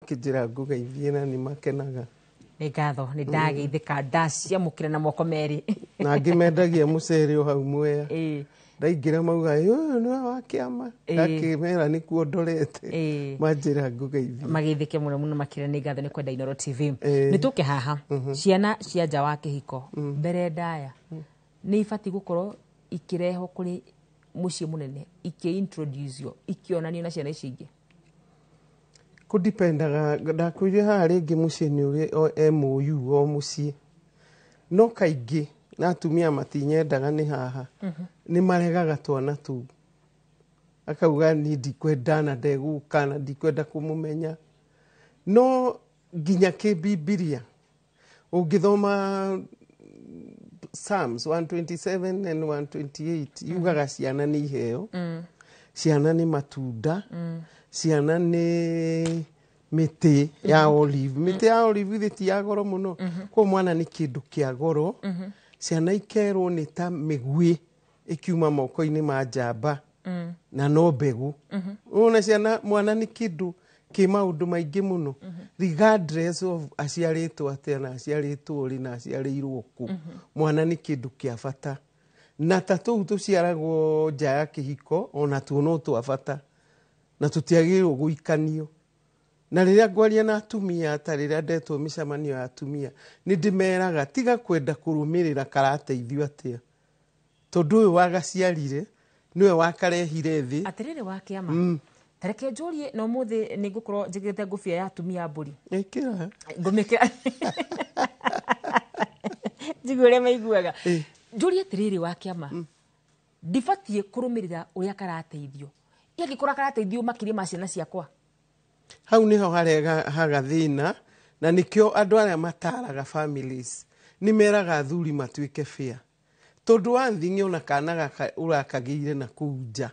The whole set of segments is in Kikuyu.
Makĩnjĩra ngũgeithie na nĩ makenaga. Nĩ ngatho, nĩ ndageithĩka, ndaciamũkĩra na moko merĩ. Na angĩ mendagia mũcere o hau Mwea. Ndaingĩra mauga, "Ĩ, ũyũ nĩwe wa kĩama?" Ndakĩmera nĩkuo ndorete. Manjĩra ngũgeithie. Mageithĩke mũno mũno makĩria. Nĩ ngatho nĩ kwenda Inooro TV. Nĩ tũke haha, ciana cia nja wa kĩhiko mbere ndaya nĩ ibatiĩ gũkorwo ikĩrehwo kũrĩ mũciĩ mũnene, ikĩintroducio, ikĩonanio na ciana ici ingĩ? Kũdipendaga, ndakwĩrire haha rĩngĩ, mũciĩ nĩ ũrĩ MOU o mũciĩ, no kaingĩ na atumia matinyendaga nĩ haha nĩ maregaga twana tũu, akauga niĩ ndikwenda na ndegũka na ndikwenda kũmũmenya. No nginya kĩbibilia ũngĩthoma Psalms 127 and 128 yugaga ciana nĩ iheo, ciana nĩ matunda, ciana nĩ mĩtĩ ya olive. Mĩtĩ ya olive ithe ti ya goro mũno? Koguo mwana nĩ kĩndũ kĩa goro. Ciana ikerwo nĩ ta mĩguĩ ĩkiuma moko-inĩ ma njamba na no mbegũ. Ũrona ciana, mwana nĩ kĩndũ kĩ maũndũ maingĩ mũno, regardless of aciarĩtwo atĩa na aciarĩtwo rĩ na aciarĩirwo kũ. Mwana nĩ kĩndũ kĩa bata, na ta tũu tũciaragwo nja ya kĩhiko ona tuo no twa bata na tũtiagĩrĩirwo gũikanio. Na rĩrĩa ngwaria na atumia, ta rĩrĩa ndetwo mĩcemanio ya atumia, nĩ ndĩmeraga tiga kwenda kũrũmĩrĩra karateithio atĩa, tondũ ũyũ wagaciarire nĩwe wakarehire thĩ. Atĩrĩrĩ wa kĩama, tareke njũrie, na ũmũthĩ nĩ ngũkorwo njĩkĩrĩte ngũbia ya atumia a mbũri. Ĩkĩra. Ngũmĩkĩra njigue ũrĩa maiguaga. Njũrie atĩrĩrĩ wa kĩama, ndibatiĩ kũrũmĩrĩra ũrĩa karateithio, ĩ angĩkorwo karateithio makĩria ma ciana ciakwa? Hau niho harega hagathĩna, na nĩkĩo andũ arĩa mataraga families nĩ meraga athuri matuĩke fair, tondũ one thing, ona kana gaka ũrakagĩire na kũu nja.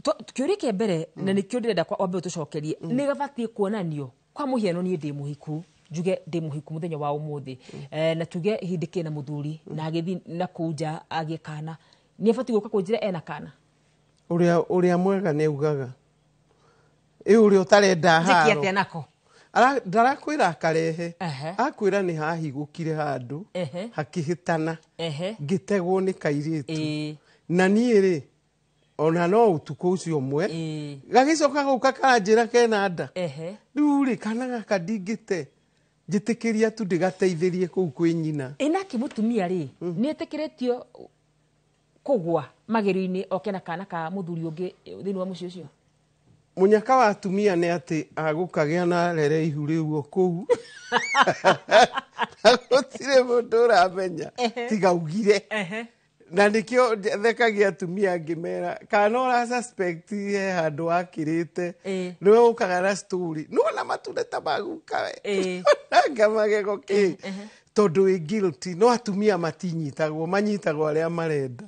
Kĩũria kĩa mbere, na nĩkĩo ndĩrenda wambe ũtũcokerie, nĩ gabatiĩ kuonanio. Kwa mũhiano, niĩ ndĩ mũhiku, njuge ndĩ mũhiku mũthenya wa ũmũthĩ, na tuge hĩndĩ kĩna mũthuri na agĩthiĩ na kũu nja agĩe kana, nĩ abatiĩ gũka kũnjĩra ena kana? Ũrĩa mwega nĩ augaga ĩ ũrĩa ũtarenda njĩke haro. Atĩa nako? Ndarakwĩra akarehe. Akwĩra nĩ hahigũkire handũ, hakĩhĩtana, ngĩtegwo nĩ kairĩtu, na niĩ rĩ, ona no ũtukũ ũcio ũmwe gagĩcoka gũka karanjĩra kena nda. Rĩu rĩ, kana gaka ndingĩte njĩtĩkĩria tu ndĩgateithĩrie kũu kwĩ nyina. Ĩ nake mũtumia rĩ, nĩ etĩkĩrĩtio kũgwa magerio-inĩ oke na kana ka mũthuri ũngĩ thĩinĩ wa mũciĩ ũcio? Mũnyaka wa atumia nĩ atĩ agũkagĩa na rere ihu rĩu o kũu na gũtirĩ mũndũ ũramenya tiga ugire. Na nĩkĩo thekagia atumia ngĩmera kana ũra suspect he handũ wakĩrĩte, nĩwe ũkaga na story nĩwona matunda ta maguka we nanga magego kĩ, tondũ wĩ guilty. No atumia matinyitagwo, manyitagwo arĩa marenda.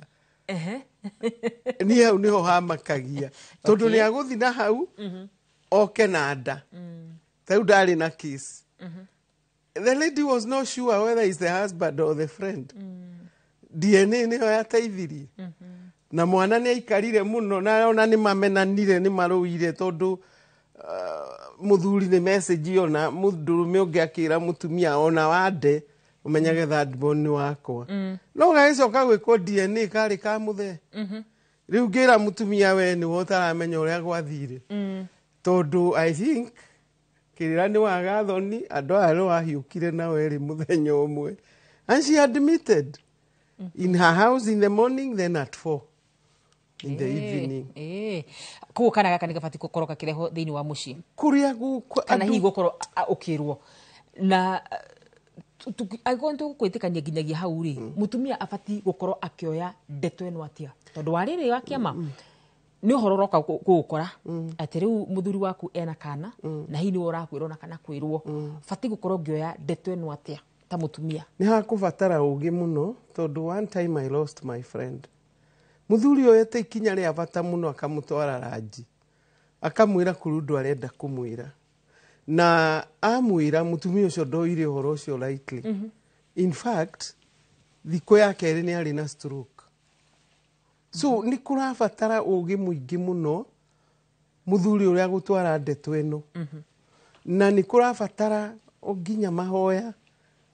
Niĩ hau nĩho hamakagia, tondũ nĩ agũthi na hau oke na nda. Ta rĩu ndarĩ na case, the lady was not sure whether it's the husband or the friend. DNA nĩyo yateithirie, na mwana nĩ aikarire mũno, na ona nĩ mamenanire, nĩ marũire, tondũ mũthuri nĩ message ona mũndũrũme ũngĩ akĩra mũtumia ona wande ũmenyage third born nĩ wakwa. No gagĩcoka gwĩkwo DNA, karĩ ka mũthee. Rĩu ngĩra mũtumia, we nĩwe ũtaramenya ũrĩa gwathire, tondũ I think kĩrĩra nĩ waga thoni, andũ aya nĩ wahiũkire nao erĩ mũthenya ũmwe. And she admitted in her house in the morning, then at 4 in the evening. Koguo kana gaka nĩ gabatiĩ gũkorwo gakĩrehwo thĩinĩ wa mũciĩ? Kũrĩa gũkũ Kana hihi gũkorwo ũkĩrwo na angĩkorwo nĩ tũgũkwĩtĩkania nginyagia hau rĩ, mũtumia abatiĩ gũkorwo akĩoya ndeto ĩno atĩa? Tondũ wa rĩrĩ, wa kĩama, nĩ ũhoro ũroka gũgũkora atĩ rĩu mũthuri waku ena kana, na hihi nĩwe ũrakwĩrwo na kana kwĩrwo, batiĩ gũkorwo ngĩoya ndeto ĩno atĩa ta mũtumia? Nĩ hakũbatara ũgĩ mũno, tondũ one time I lost my friend. Mũthuri oyete ikinya rĩa bata mũno, akamũtwara ranji, akamwĩra kũrĩ ũndũ arenda kũmwĩra, na amwĩra mũtumia ũcio ndoire ũhoro ũcio lightly. In fact, thikũ ya kerĩ nĩ arĩ na stroke. So nĩ kũrabatara ũgĩ mũingĩ mũno mũthuri ũrĩa gũtwara ndeto ĩno. Na nĩ kũrabatara o nginya mahoya,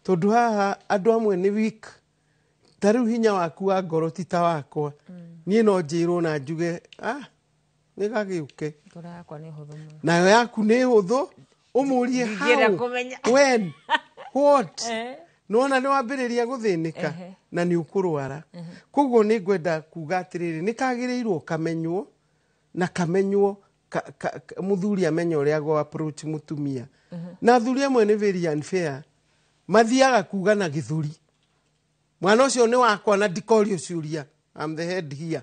tondũ haha andũ amwe nĩ weak. Ta rĩu hinya waku wa ngoro ti ta wakwa. Niĩ no njĩrwo na njuge, ah, nĩ gagĩũke. Ngoro yakwa nĩ hũthũ mũno. Nayo yaku nĩ hũthũ, ũmũrie Ndingĩenda how, kũmenya. when, what. Eh. Nĩwona nĩ wambĩrĩria gũthĩnĩka na nĩ ũkũrwara. Koguo nĩ ngwenda kuga atĩrĩrĩ, nĩ kagĩrĩirwo kamenywo na kamenywo mũthuri amenye ũrĩa go approach mũtumia. Na athuri amwe nĩ very unfair, mathiaga kuga na gĩthũri, mwana ũcio nĩ wakwa na ndikorio ciũria, I'm the head here.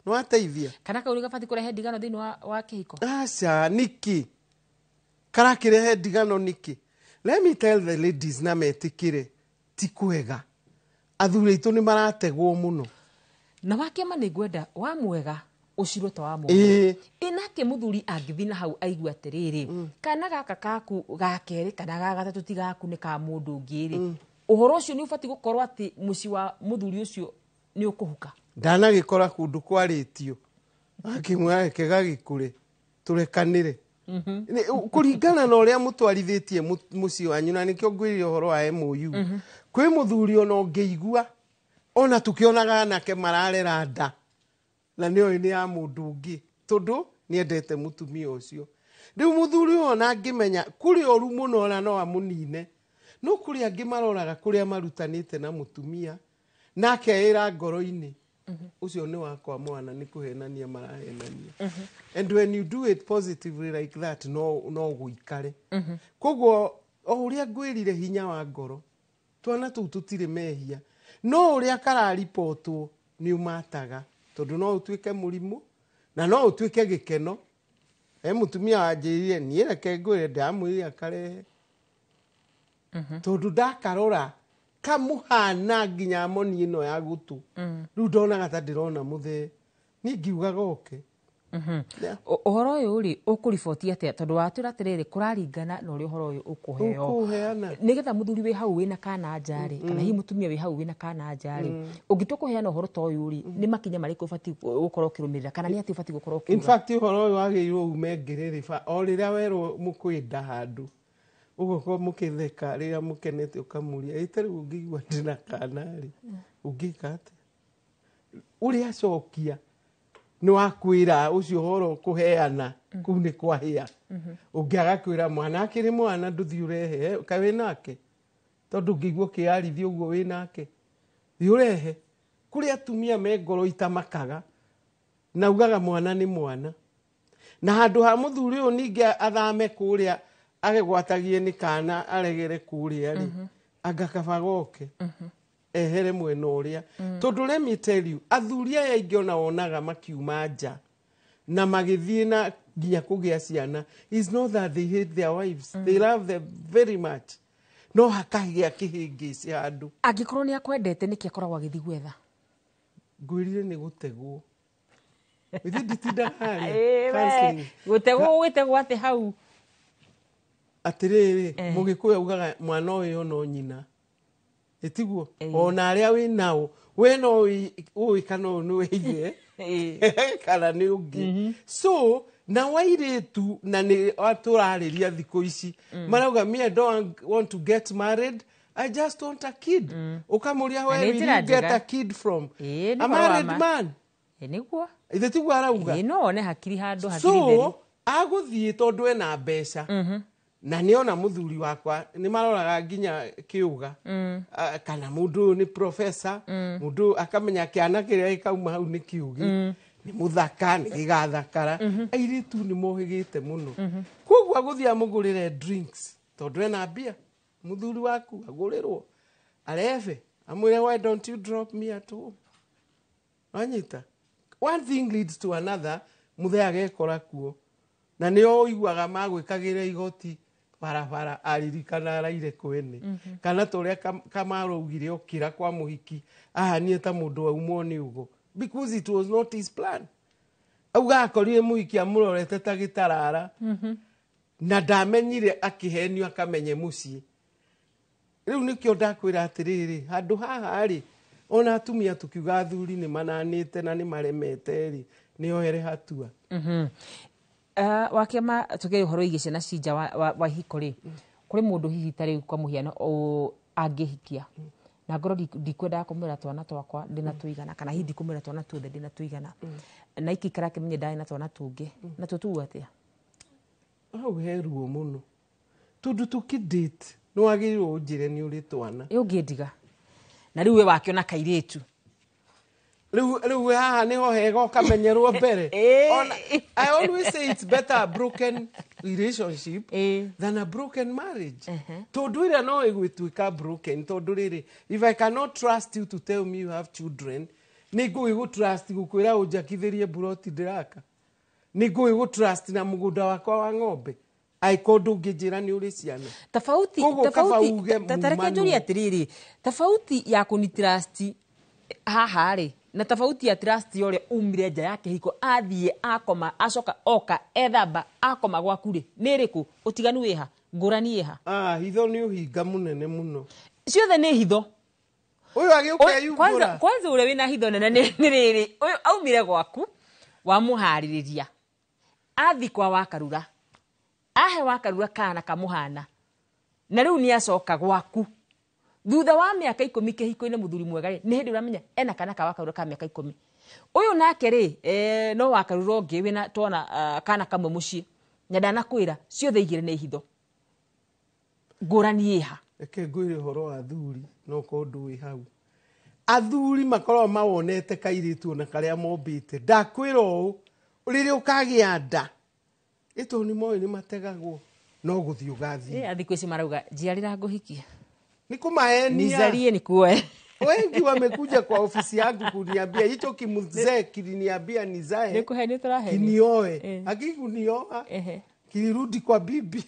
Nĩwateithia. Kana kau nĩ gabatiĩ kũrehe ndigano thĩinĩ wa kĩhiko? Aca, niki karakĩrehe ndigano niki? Let me tell the ladies na metĩkĩre, ti kwega, athuri aitũ nĩ marategwo mũno. Na wakĩama nĩ ngwenda wa mwega ũcirwo ta wa Ĩĩ. mũndũ ĩnake. Mũthuri angĩthiĩ na hau aigue atĩrĩrĩ, kana gaka kaku ga kerĩ kana ga gatatũ ti gaku, nĩ ka mũndũ ũngĩ rĩ, ũhoro ũcio nĩ ũbatiĩ gũkorwo atĩ mũciĩ wa mũthuri ũcio nĩ ũkũhuka? Ndanagĩkora kũndũ kwarĩtio akĩmwĩra reke gagĩkũre tũrekanĩre. Kũringana na ũrĩa mũtwarithĩtie mũciĩ wanyu, na nĩkĩo ngwĩrire ũhoro wa MOU. Kwĩ mũthuri ona ũngĩigua ona tũkĩonaga anake mararera nda na nĩoĩ nĩ ya mũndũ ũngĩ, tondũ nĩendete mũtumia ũcio. Rĩu mũthuri ũyũ ona angĩmenya kũrĩ ũru mũno, ona no amũnine. No kũrĩ angĩ maroraga kũrĩa marutanĩte na mũtumia, na akeĩra ngoro-inĩ, ũcio nĩ wakwa mwana, nĩ kũhenania marahenania. And when you do it positively like that, no gũikare. Koguo o ũrĩa ngwĩrire, hinya wa ngoro, twana tũu tũtirĩ mehia, no ũrĩa kararibotwo nĩ ũmataga, tondũ no ũtuĩke mũrimũ na no ũtuĩke gĩkeno. He mũtumia wanjĩrire, niĩ reke ngwĩre, ndamwĩrire akarehe, tondũ ndakarora kamũhana nginya moni ĩno ya gũtũ, rĩu ndonaga ta ndĩrona mũthee, niĩ ngiuga goke. Yeah. Ũhoro ũyũ rĩ, ũkũriboti atĩa? Tondũ watwĩra atĩrĩrĩ, kũraringana na ũrĩa ũhoro ũyũ ũkũheo. Ũkũheana. Nĩgetha mũthuri wĩ hau wĩna kana nja rĩ, kana hihi mũtumia wĩ hau wĩna kana nja rĩ, ũngĩtua kũheana ũhoro ta ũyũ rĩ, nĩ makinya marĩkũ ũbatiĩ gũkorwo ũkĩrũmĩrĩra, kana nĩ atĩ ũbatiĩ gũkorwo In ũkiuga? fact, ũhoro ũyũ wagĩrĩirwo ume ngĩrĩrĩba o rĩrĩa werwo mũkwĩnda handũ, ũgokorwo mũkĩtheka rĩrĩa mũkenete, ũkamũria, ĩ ta rĩu ũngĩigua ndĩna kana rĩ, ũngĩka atĩa? Ũrĩa acokia nĩ wakwĩra ũcio ũhoro kũheana kũu nĩ kwahĩa. Ũngĩaga kwĩra mwana akĩrĩ mwana, ndũthiĩ ũrehe kaĩ wĩ nake, tondũ ũngĩigua ũkĩarithia ũguo wĩ nake, thiĩ ũrehe. Kũrĩ atumia me ngoro itamakaga na ugaga mwana nĩ mwana, na handũ ha mũthuri ũyũ ningĩ athame kũrĩa agegwatagie nĩ kana aregere kũrĩa rĩ, anga kaba goke ehere mwena ũrĩa. Tondũ let me tell you, athuri aya aingĩ ona wonaga makiuma nja na magĩthiĩ na nginya kũgĩa ciana, is not that they hate their wives, they love them very much, no hakagĩa kĩhĩngĩci handũ. Angĩkorwo nĩ akwendete, nĩkĩ akoragwo agĩthiĩ gwetha? Ngwĩrire nĩ gũtegwo. Ithuĩ nditindaga harĩa counseling. Gũtegwo gwĩtegwo atĩ hau? Atĩrĩrĩ, mũgĩkũyũ augaga mwana ũyũ no nyina ĩtiguo, ona arĩa wĩ nao we no ũĩ kana ũyũ nĩ weithe kana nĩ ũngĩ. So na wairĩtu na nĩ tũrarĩria thikũ ici marauga, "Me, I don't want to get married, I just want a kid." Ũkamũria, Na "Where nĩ will njĩra you get njega. a kid from?" Ĩĩ, nĩ A ũhoro wa married ma. man. Ĩ, nĩguo. Ithe tiguo arauga? Ĩ, no one hakiri handũ hakiri theri. So agũthiĩ tondũ ena mbeca na nĩona mũthuri wakwa nĩ maroraga nginya kĩũga. Ah, kana mũndũ ũyũ nĩ professor, mũndũ ũyũ akamenya kĩana kĩrĩa gĩkauma hau nĩ kĩũgĩ, nĩ mũthaka, nĩ gĩgathakara. Airĩtu nĩ mohĩgĩte mũno, koguo agũthiĩ amũgũrĩre drinks tondũ ena mbia. Mũthuri waku agũrĩrwo arebe, amwĩre, "Why don't you drop me at home?" Wanyita, one thing leads to another, mũthee agekora kuo, na nĩo ũiguaga magwĩkagĩra igoti barabara aririkana araire kwene, kana ta ũrĩa kamaraugire okĩra kwa mũhiki ahanie ta mũndũ waumwo nĩ ũgo, because it was not his plan. Auga akorire mũhiki amũrorete ta gĩtarara na ndamenyire akĩhenio akamenye mũciĩ. Rĩu nĩkĩo ndakwĩra atĩrĩrĩ, handũ haha rĩ, ona atumia tukiuga athuri nĩ mananĩte na nĩ maremete rĩ, nĩ ohere hatua. Wakĩama tũkĩaria ũhoro wĩgiĩ ciana ci nja wa ihiko rĩ, kũrĩ mũndũ hihi ta rĩu kwa mũhiano angĩhikia na ngorwo ndikwendaga kũmwĩra twana twakwa ndĩna tũigana, kana hihi ndikũmwĩra twana tuothe ndĩna tũigana, na ikĩikara akĩmenye ndarĩ na twana tũngĩ, natuo tuu atĩa? Hau he ruo mũno, tondũ tũkĩ-date nĩ wagĩrĩirwo ũnjĩre nĩ ũrĩ twana. Ĩ ũngĩndiga na rĩu we wakĩona kairĩtu. Rĩu haha nĩho hega ũkamenyerwo mbere. Ona, I always say it's better a broken relationship than a broken marriage. Tondũ ĩrĩa no ĩgũtuĩka broken, tondũ rĩrĩ, if I cannot trust you to tell me you have children, nĩ ngũgĩ trust gũkwĩra ũnjakithĩrie buroti ndĩraka? Nĩ ngũgĩ trust na mũgũnda wakwa wa ng'ombe angĩkorwo ndũngĩnjĩra nĩ ũrĩ ciana? Tofauti Koguo kaba tofauti uge ta reke muma njũrie nũ. Atĩrĩrĩ, tofauti ya kũni trust haha rĩ, na tofauti ya trust ya ũrĩa umire nja ya kĩhiko, athiĩ akoma, acoka oka ethamba akoma gwaku rĩ, nĩ ĩrĩkũ? Ũtiganu wĩha? Ngũrani ĩha? Ah, hitho nĩ ũhinga mũnene mũno. Ciothe nĩ hitho. Ũyũ agĩũka Kwanza eyumbũra. Kwanza ũrĩa wĩna hitho nene nĩ rĩrĩ, ũyũ aumire gwaku, wamũharĩrĩria, athi kwa wakarura, ahe wakarura kana kamũhana, na rĩu nĩ acoka gwaku thutha wa mĩaka 10 kĩhiko-inĩ. Mũthuri mwega rĩ, nĩ hĩndĩ ũramenya ena kana ka wakarura ka mĩaka 10. Ũyũ nake rĩ, no wakarura ũngĩ wĩna twana, kana kamwe mũciĩ, na ndanakwĩra. Ciothe igĩrĩ nĩ hitho. Ngũrani ĩha? Reke ngwĩre ũhoro wa athuri, no korwo ndũĩ hau. Athuri makoragwo mawonete kairĩtu ona karĩa mombĩte. Ndakwĩra ũũ, rĩrĩa ũkagĩa nda, ĩ tondũ nĩ moĩ nĩ mategagwo, no gũthiĩ ũgathiĩ. Thikũ ici marauga njiarĩra ngũhikie. Nĩ kũmahenia. Nizarie nikuoe. Wengi wamekuja kwa ofisi yangu kuniambia hicho kimzee kiliniambia nizae Nĩ kũhenia tũrahenio. kinioe. Eh. Akikunioa kilirudi kwa bibi.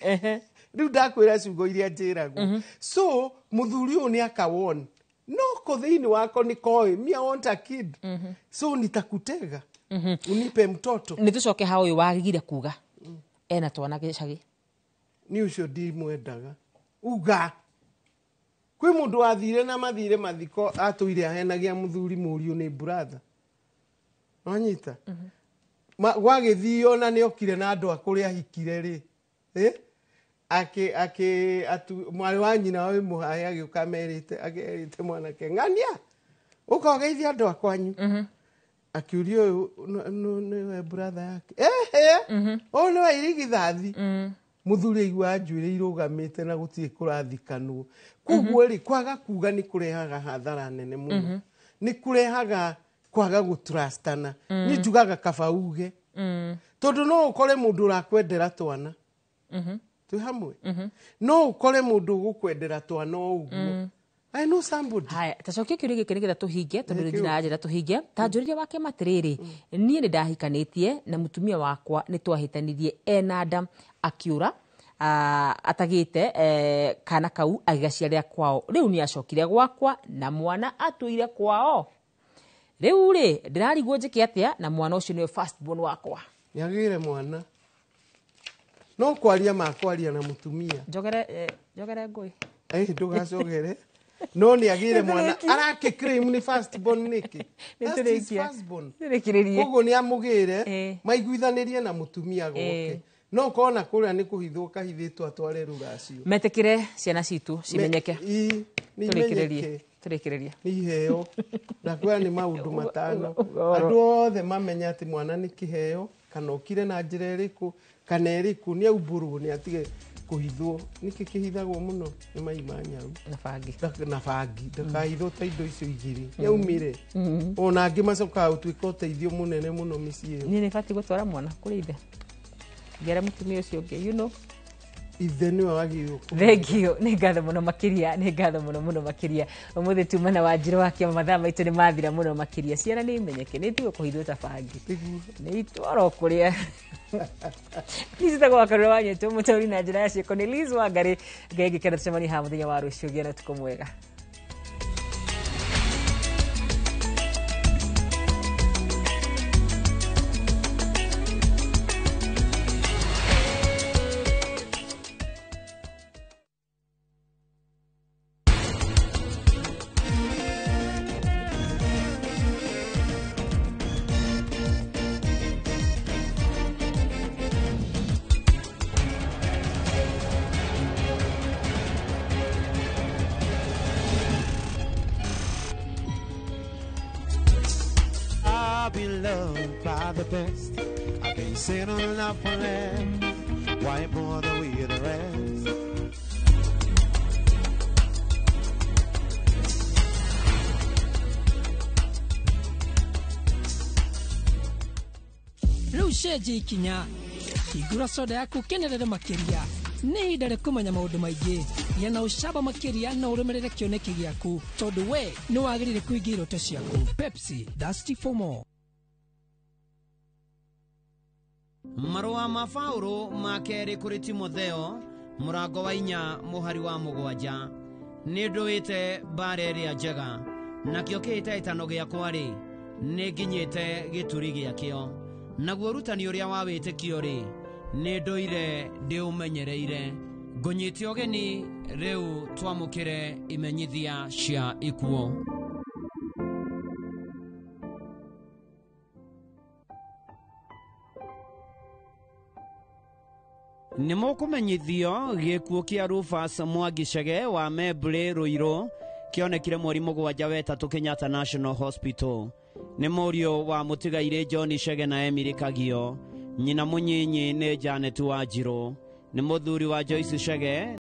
Rĩu ndakwĩra ciugo iria njĩragwo. So mũthuri ũyũ nĩ akawon no ko thĩinĩ wako nĩ koĩ, me, I want a kid, so nitakutega unipe mtoto. Nĩ tũcoke ha ũyũ wagire kuga ena twana gĩcagi. Nĩ ũcio ndimwendaga. Uga kwĩ mũndũ wathire na mathire mathiko, atũire ahenagia mũthuri mũriũ nĩ brother, wanyita? Gwagĩthio na nĩ okire na andũ a kũrĩa ahikire rĩ, eh? Akĩ akĩ atu mwarĩ wa nyina wĩ mũhahe agĩũka merĩte, akerĩte mwanake, "Ng'ania, ũka ũgeithie andũ a kwanyu." Akiuria ũyũ nĩwe brother yake, ehe, ũyũ nĩwe irigithathi. Mũthuri aigua njuĩrĩ irũgamĩte na gũtirĩ kũrathikanwo. Koguo rĩ, kwaga kuga nĩ kũrehaga hathara nene mũno, nĩ kũrehaga kwaga gũtrustana. Niĩ njugaga kaba uge, tondũ no ũkore mũndũ ũrakwendera twana twĩ hamwe, no ũkore mũndũ ũgũkwendera twana o ũguo. I know somebody. Haya, tacokia kĩũria gĩkĩ nĩgetha tũhinge, tondũ Nĩkĩo. nĩ njĩra tũhinge. Ta njũrĩria wake matĩrĩrĩ, niĩ nĩ ndahikanĩtie na mũtumia wakwa, nĩ twahĩtanirie ena nda, akiũra atagĩte kana kau, agĩgaciarĩra kwao. Rĩu nĩ acokire gwakwa na mwana atũire kwao. Rĩu rĩ, ndĩrarigwo njĩke atĩa, na mwana ũcio nĩwe first born wakwa. Nĩ agĩre mwana, no kwaria makwaria na mũtumia. Njogere, njogere ngũĩ. Ĩ ndũgacogere, no nĩ agĩre mwana. Arakĩ claim nĩ first born nĩkĩ? Nĩ That's his tũrĩkia. first born. Tũrĩkĩrĩrie. Koguo nĩ amũgĩre, maiguithanĩrie na mũtumia gwake. No kona kũrĩa nĩ kũhithwo kahithĩtwo atware rũracio. Metĩkĩre ciana citũ cimenyeke. Nĩ Tũrĩkĩrĩrie. imenyeke. Tũrĩkĩrĩrie. Nĩ iheo. Ndakwĩra nĩ maũndũ 5. Ũhoro. Andũ othe mamenya atĩ mwana nĩ kĩheo, kana okire na njĩra ĩrĩkũ kana ĩrĩkũ, nĩ aumbũrwo, nĩ atige kũhithwo. Nĩkĩ kĩhithagwo mũno nĩ mai ma nyau Na bangi. Na bangi. Ndakahithwo ta indo icio igĩrĩ, nĩ aumire. Ona angĩ macokaga gũtuĩka ũteithio mũnene mũno mĩciĩ ĩyo. Niĩ nĩ batiĩ gũtwara mwana kũrĩ ithe ngere mũtumia ũcio ũngĩ, you know. Ithe nĩwe wagĩrĩirwo Thengio, nĩ ngatho mũno makĩria, nĩ ngatho mũno mũno makĩria. Ũmũthĩ tuma na Wanjirũ wa Kĩama, mathaa maitũ nĩ mathira mũno makĩria. Ciana nĩ imenyeke, nĩ itige kũhithwo ta bangi, nĩ itwarwo kũrĩa. Niĩ njĩtagwo Wakarura wa Nyetũ, mũtaũri na njĩra ya ciĩko nĩ Liz Wangari. Ngai ngĩkena tũcemanie haha mũthenya wa rũciũ. Gĩa na ũtukũ mwega. the best. I can't say no love for less. Why bother with the rest? Rĩu cenjia ikinya, hingũra soda yaku, kenerere makĩria. Nĩ ihinda rĩa kũmenya maũndũ maingĩ. Gĩa na ũcamba makĩria na ũrũmĩrĩre kĩoneki gĩaku, tondũ we nĩ wagĩrĩire kũhingia iroto ciaku. Pepsi, thirsty for more. Marũa ma Paũlũ ma kerĩ kũrĩ Timotheo, mũrango wa 4 mũhari wa 7. Nĩ ndũĩte mbara ĩrĩa njega, nakĩo kĩhĩtahĩtano gĩakwa-rĩ, nĩ nginyĩte gĩturi gĩakĩo. Naguo ũrutani ũrĩa wa wĩtĩkio-rĩ, nĩ ndũire ndĩũmenyereire. Ngũnyite ũgeni rĩu twamũkĩre imenyithia cia ikuũ. Nĩ mũkũmenyithio gĩkuũ kĩa Rufus Mwangi Chege wa Membley Ruiru kĩonekire mweri 7 wa 3 Kenyatta National Hospital. Nĩ mũriũ wa mũtigairĩ John Chege na Emily Kagio. Nyina mũnyinyi nĩ Janet Wanjiru. Nĩ mũthuri wa Joyce Chege.